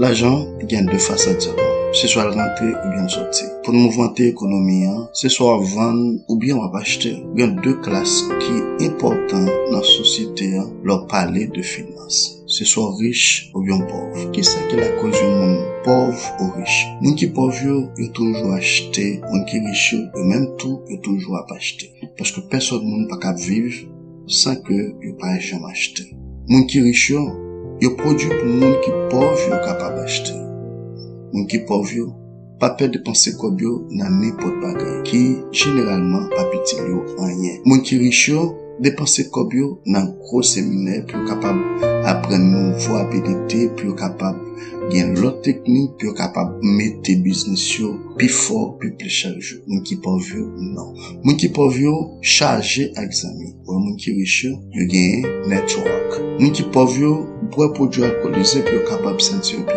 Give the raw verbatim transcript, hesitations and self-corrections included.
Lajan gen de fasad sèlman. Se swa l rantre oubyen l sòti. Pou n mouvmante ekonomi an, se swa w ap vann oubyen w ap achte. Gen de klas ki enpòtan nan sosyete an lè w pale de finans. Se swa w rich oubyen w pòv. Kisa ki lakoz yon moun pòv ou rich? Moun ki pòv yo, yo toujou achte. Moun ki rich yo, yo menm tou, yo toujou ap achte. Paske pèsòn moun pa ka viv san ke yo pa janm achte. Moun ki rich yo, yo pwodui pou moun ki pòv yo kapab achte. Moun ki pòv yo pa pè depanse kòb yo nan nenpòt bagay ki jeneralman p ap itil yo anyen. Moun ki rich yo depanse kòb yo nan gwo seminè pou yo kapab aprann nouvo abilite, pou yo kapab gen lòt teknik, pou yo kapab mete biznis yo pi fò, pi plis chak jou. Moun ki pòv yo, non. Moun ki pòv yo chaje ak zanmi. Wè, moun ki rich yo, yo genyen network. Moun ki pòv yo bwè pwodui alkolize pou yo kapab santi yo byen.